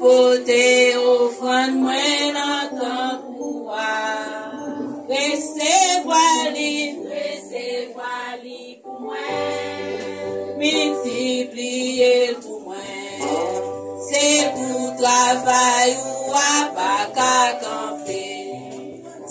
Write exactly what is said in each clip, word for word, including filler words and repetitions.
Pote ofrann mwen nan tanp ou a. Resevwa li, resevwa li pou mwen. Miltipliye l pou mwen. Se pou travay ou a pa ka kanpe.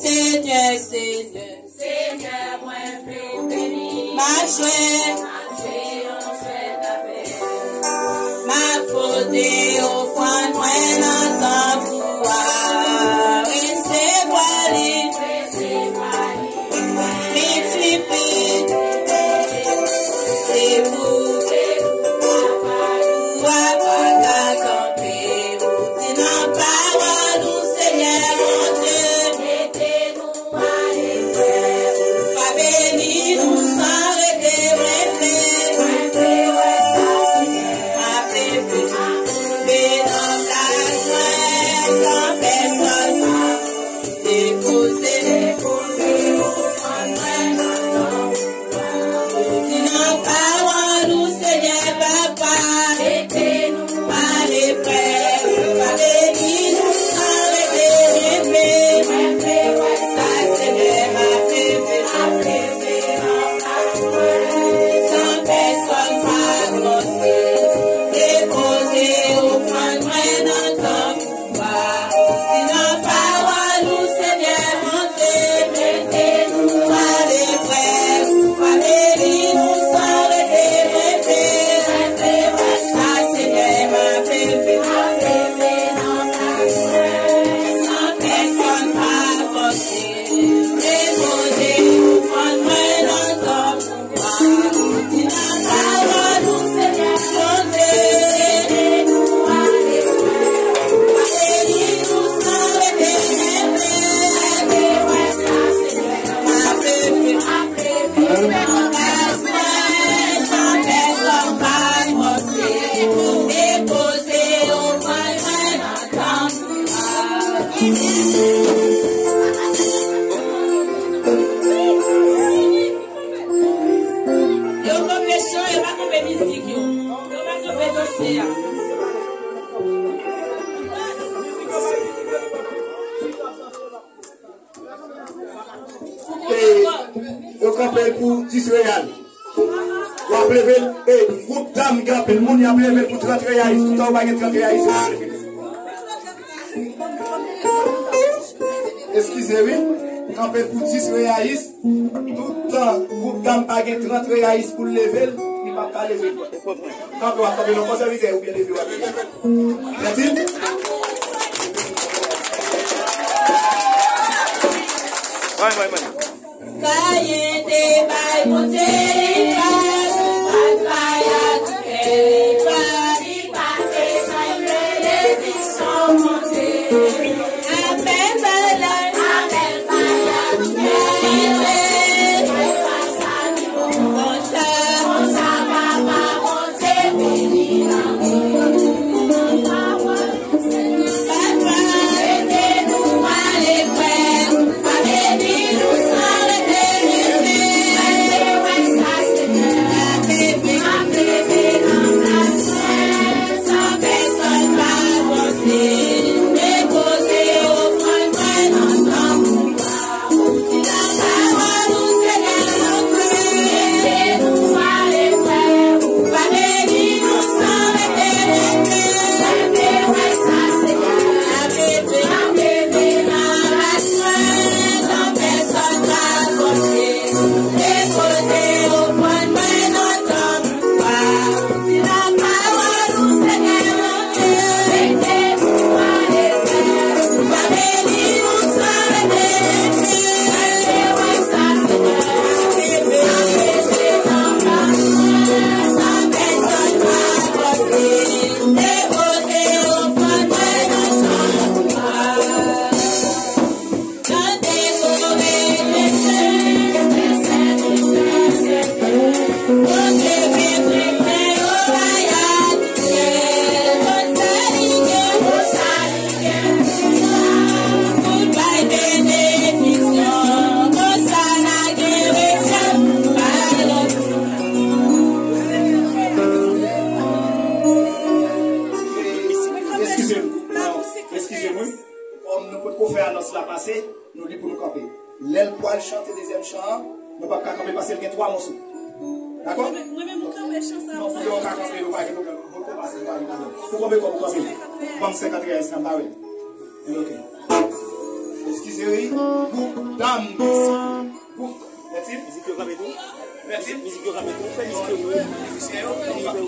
Senyè, Senyè. Senyè, mwen vle w beni. M a jwe. M a jwe yon jwèt avè w. M a pote ofrann mwen nan tanp ou a. Resevwa li. Resevwa li. Miltipliye. Se pou, se pou travay ou a pa ka kanpe. Ou di nan pawòl ou, Senyè Bondye. Pa beni nou san rete renmen. Mwen vle wè sa, Senyè. M a leve, m a leve nan plas mwen san pèsòn pa depoze, depoze ofrann mwen nan tanp. Ou di nan pawòl ou, Senyè Papa, mete nou a leprèv, pa beni nou san rete renmen. Mwen vle wè sa, Senyè, m a leve, m a leve nan plas mwen, san pèsòn pa fòse, depoze ofrann mwen nan tanp. Si nan pawòl ou, Senyè Bondye, mete nou a leprèv, pa beni nou san rete renmen. Mete wè sa, Senyè, m a leve, m a leve nan plas mwen, san pèsòn pa fòse, depoze ofrann mwen nan tanp. Yo kanpe chan, yo pa kanpe mizik yo. Yo pa kanpe danse a. E yo kanpe l pou dis reyal. W ap leve l, e gwoup dam gen anpil moun, y ap leve l pou trant reyal. Toutan ou pa gen trant reyal, se pa leve. Eskize wi, kanpe pou dis reyais. Toutan gwoup dam pa gen trant reyais pou l leve l, li p ap ka leve l. Kanpe, w ap kanpe non, kòm sèvitè oubyen leve w ap leve. Mèsi. Mwen, mwen, mwen. Kayen te bay Bondye li pa, li pa t bay ak kè li pa, li pa te janm rele li son Bondye. Apèl bay la, apèl bay la, kè li te, konsa, konsa, papa Bondye beni lanmou. Fè anons la pase, nou li pou nou kanpe. Lè l pral chante dezyèm chan an, nou p ap ka kanpe paske l gen twa moso. Dakò? Mwen menm, mwen menm, m kanpe chan sa. Non, pou yo ka kanpe, yo pa gen pwoblèm. Bon, konpa se pa gen pwoblèm. Pou konbyen kòb ou kanpe? Ban m senkant reyais la, m ba w. Ok. Eskize, wi. Gwoup dam. Gwoup. Mèt. Mizik yo kanpe tou. Mèt. Mizik yo kanpe tou. Fè mizik yo kanpe. Mizisyen yo,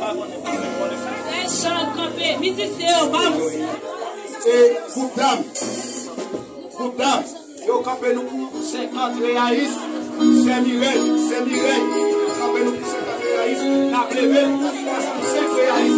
pa konnen, pa konnen. Fè chan kanpe. Mizisyen yo, pa. E gwoup dam. Gwoup dam. Yo kanpe nou pou senkant reyais. Sè Mirèy, Sè Mirèy. Kanpe nou pou senkant reyais. N ap leve l pou swasannsenk reyais.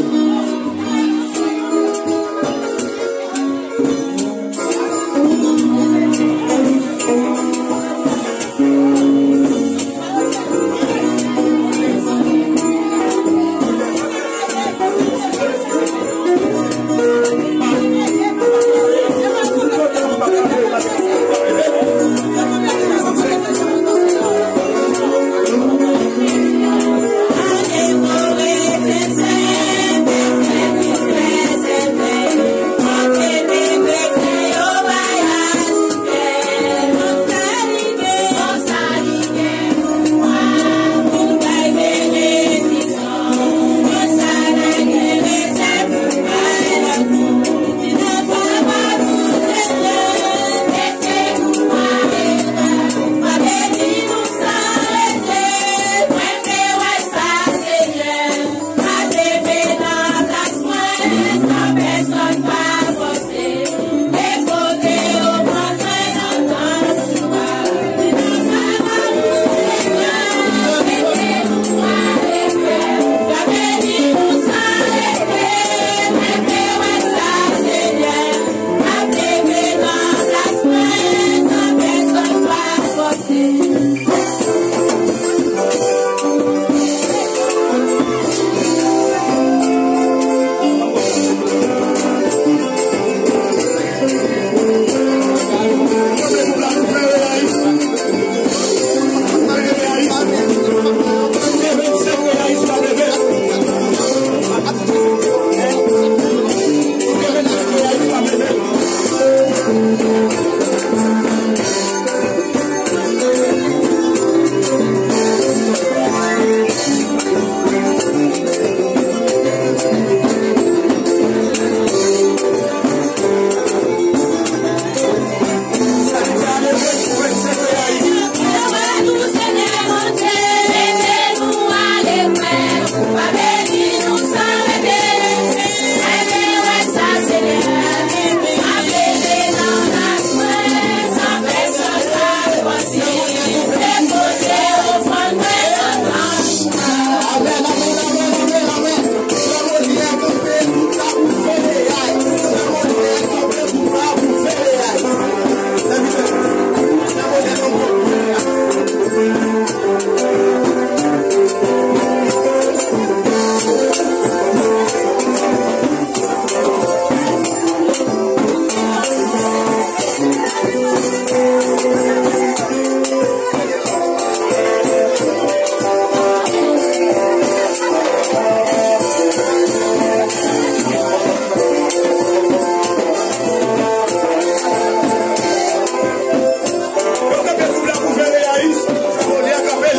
Yo kanpe gwoup la pou vin reyais. Sè Molière kanpe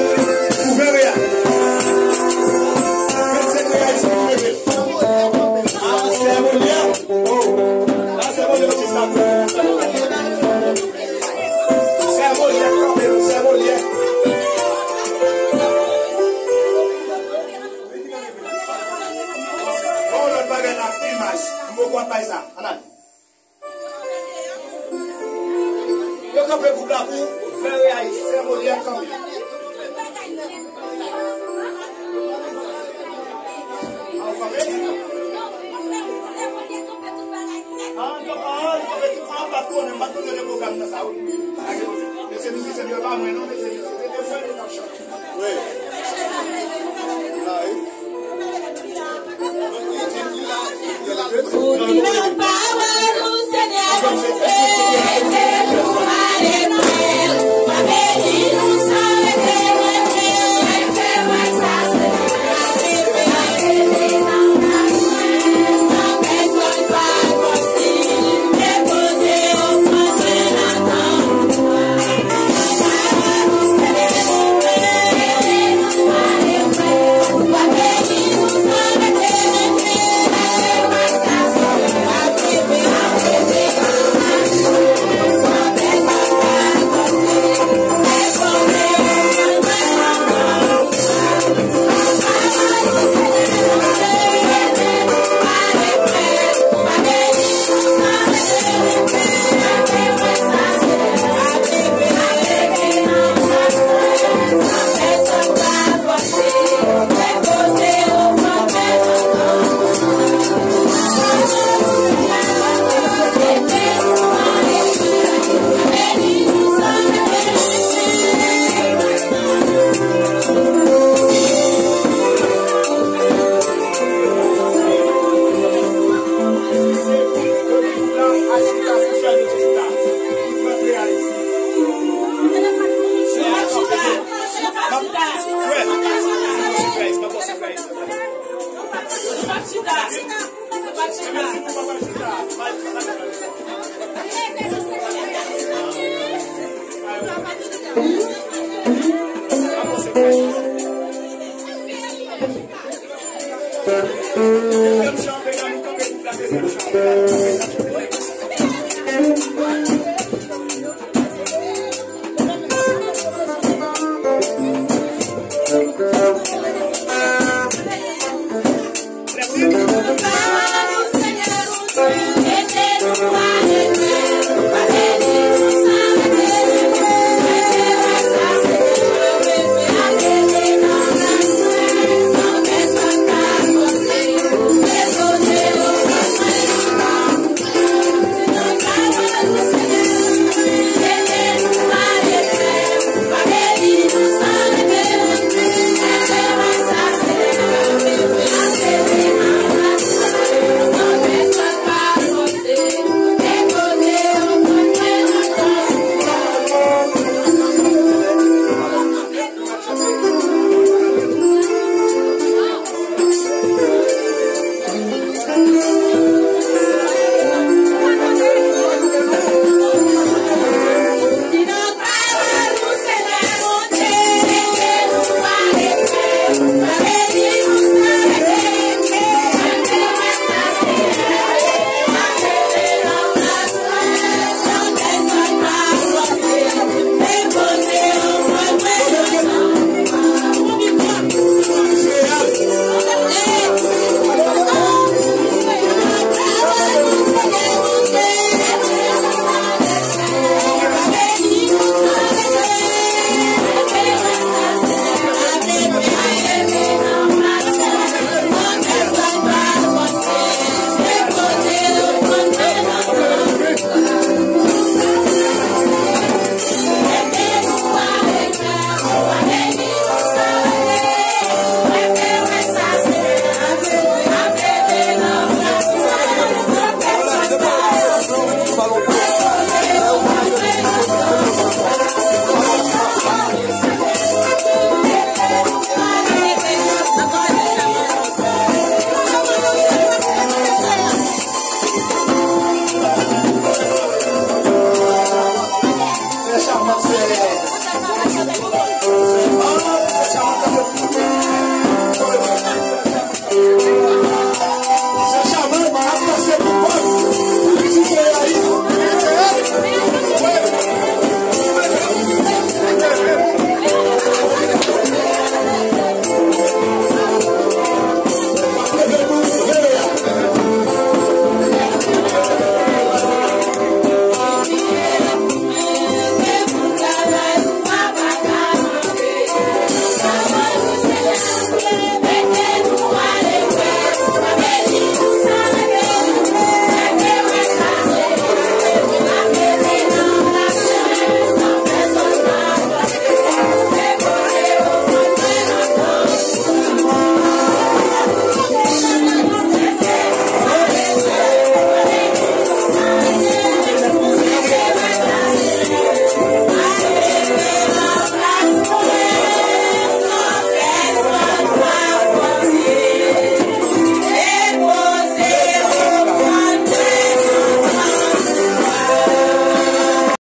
pou vin reyais. Vennsenk reyais pou vin reyais. Ah, Sè Molière. Oh. Ah, Sè Molière, yo di sa pou Sè Molière kanpe, Sè Molière. Bon, lòt bagay la, imaj. M poko ap bay sa. Ann ale. Yo kanpe gwoup la pou vin reyais. Sè Molière kanpe. Ah, w kanpe? Ah, m kanpe. Ah, m kanpe tou. Ah, m pa t konnen, m pa t konnen de pwogram nan sa, wi. Mesye mizisyen yo pa mwen, non, mesye mizisyen. Se de frè nou k ap chante. Wi. Ah, wi. Pou di lòt pawòl ou, Senyè Bondye, ede nou ale prè. W ap beni nou san rete mwen menm. Fè mwen sa, Senyè, w ap ede nan plas mwen, san pèsonn pa posib. Depoze ofrann mwen